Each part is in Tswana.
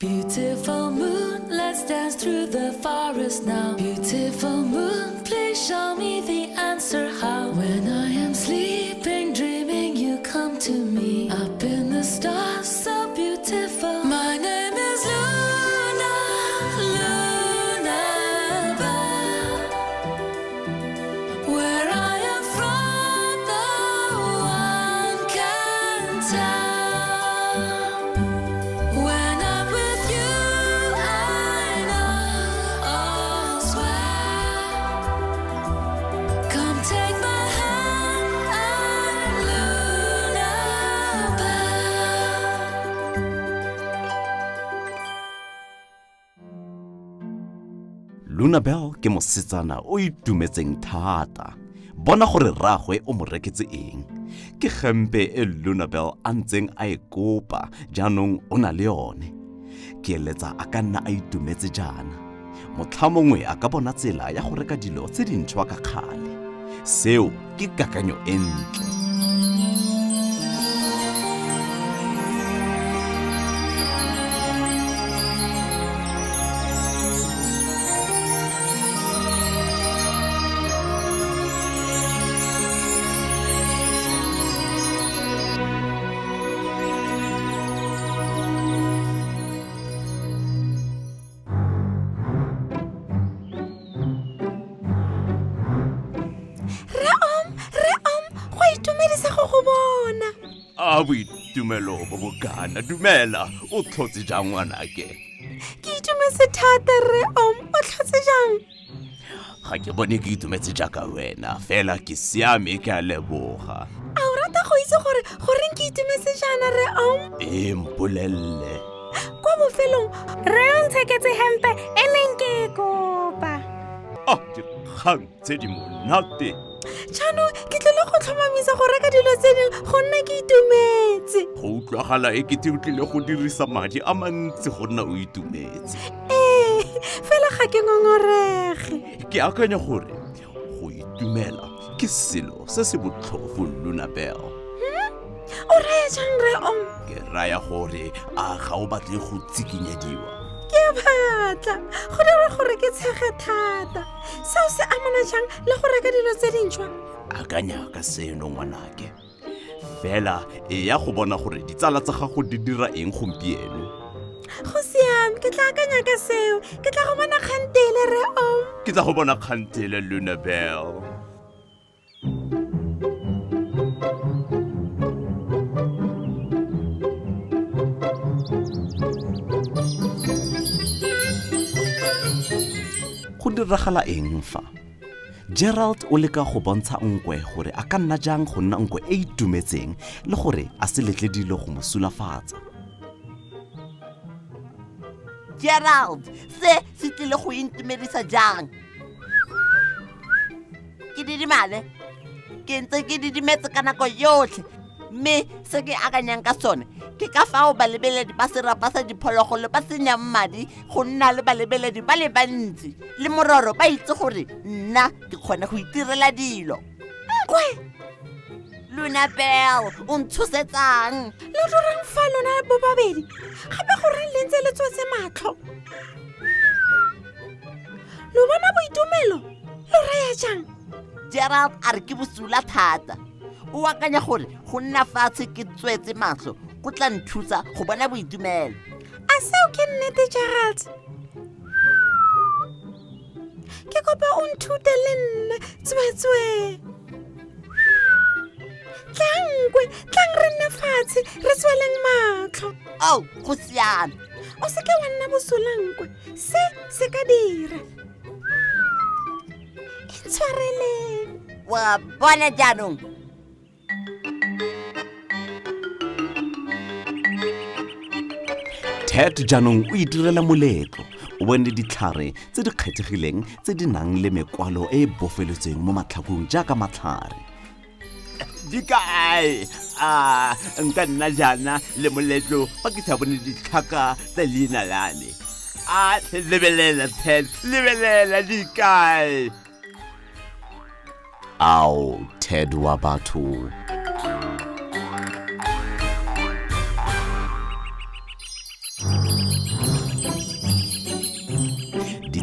Beautiful moon, let's dance through the forest now. Beautiful moon, please show me the answer how. When I am sleeping, dreaming, you come to me. Up in the stars, so beautiful. My name is Luna, Luna Bell. Where I am from, no one can tell. When I'm with you, I know all's well. Come take my hand, I'm Luna Bell. Luna Bell ke mosetsana o itumetseng thata. Bona gore rraagwe o mo reketse eng. Ke gempe e Luna Bell a ntseng a e kopa, jaanong o na le yone. Ke eletsa a ka nna a itumetse jaana. Motlhamongwe a ka bona tsela ya go reka dilo tse dintšhwa ka kgale. Seo ke kakanyo e ntle. Rre Om, Rre Om, go a itumedisa go go bona. A boitumelo bo bokana, dumela, o tlhotse jang ngwanake? Ke itumetse thata, Rre Om, o tlhotse jang? Ga ke bone ke itumetse jaaka wena, fela ke siame ke a leboga. A o rata go itse gore goreng ke itumetse jaana, Rre Om? Ee, mpolelele. Kwa bofelong, Rre o ntsheketse hempe e neng ke e kopa. A dikgang tse di monate. Jaanong ke tlile go tlhomamisa go reka dilo tse dingwe go nna ke itumetse. Go utlwagala e kete o tlile go dirisa madi a mantsi go nna o itumetse. Ee, fela ga ke ngongorege. Ke akanya gore go itumela ke selo se se botlhofo, Luna Bell. O raya jang, Rre Om? Ke raya gore a ga o batle go tsikinyediwa? Ke batla go dira gore ke tshege thata. Seo se amana jang le go reka dilo tse dintšhwa? Akanya ka seno, ngwanake. Fela e ya go bona gore ditsala tsa gago di dira eng gompieno. Go siame, ke tla akanya ka seo. Ke tla go bona kgantele, Rre Om. Ke tla go bona kgantele, Luna Bell. Go diragala eng fa? Gerald o leka go bontsha nkwe gore a ka nna jang go nna nkwe e itumetseng le gore a se letle dilo go mo sulafatsa. Gerald, se se tlile go intumedisa jang? Ke didimale, ke ntse ke didimetse ka nako yotlhe, mme se ke akanyang ka sone ke ka fao balebeledi ba serapa sa diphologolo ba senyang madi go nna le balebeledi ba le bantsi, le mororo ba itse gore nna ke kgone go itirela dilo. Nkwe! Luna Bell, o ntshosetsang? Lo dirang fa lona bo babedi? Gape goreng le ntse le tswetse matlho? Lo bona boitumelo? Lo raya jang? Gerald a re ke bosula thata. O akanya gore go nna fatshe ke tswetse matlho go tla nthusa go bona boitumelo. A seo ke nnete, Gerald? Ke kopa o nthute le nna, tsweetswee. Tlang nkwe, tlang re nne fatshe, re tsweleng matlho. Ao, go siame. O seke wa nna bosola nkwe, se se ka dira. Intshwareleng. Wa bona jaanong. Ted jaanong o itirela moletlo. O bone ditlhare tse di kgethegileng tse di nang le mekwalo e e bofeletsweng mo matlhakong jaaka matlhare. Di kae? A nka nna jaana le moletlo fa ke sa bone ditlhaka tsa leina la me? A lebelela, Ted, lebelela, di kae? Ao, Ted wa batho.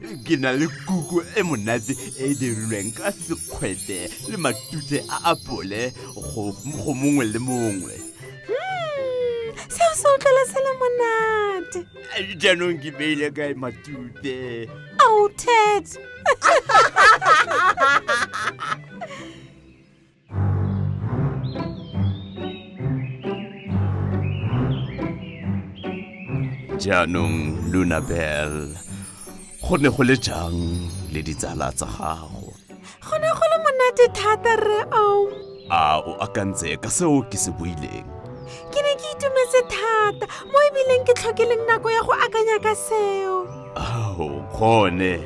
Ke na le kuku e monate e e dirilweng ka sekgwete le matute a apole go go mongwe le mongwe. Seo se utlwela se le monate. Jaanong ke beile kae matute? Ao, Ted. Jaanong Lunabel, go ne go le jang le ditsala tsa gago? Go ne go le monate thata, rre Oom. A o akantse ka seo ke se buileng? Ke ne ke itumetse thata mo ebileng ke tlhokileng nako ya go akanya ka seo. Ao, gone.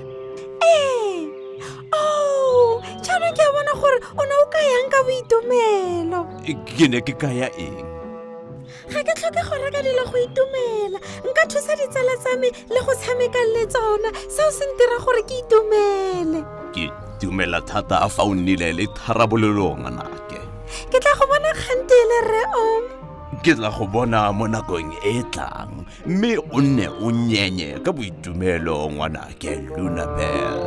Ee. Oh, jaanong ke a bona gore o ne o ka yang ka boitumelo. Ke ne ke kaya eng? Ga ke tlhoke go reka dilo go itumela. Nka thusa ditsala tsa me le go tshameka le tsona. Seo se ntira gore ke itumele. Ke dumela thata fa o nnile le tharabololo, ngwanake. Ke tla go bona kgantele, rre Oom. Ke tla go bona mo nakong e e tlang, mme o nne o nyenye ka boitumelo, ngwanake Lunabel.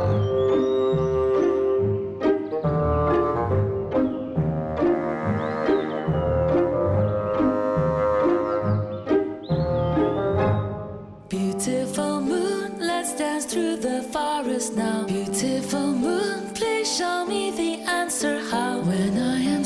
Beautiful moon, let's dance through the forest now. Beautiful moon, please show me the answer how. When I am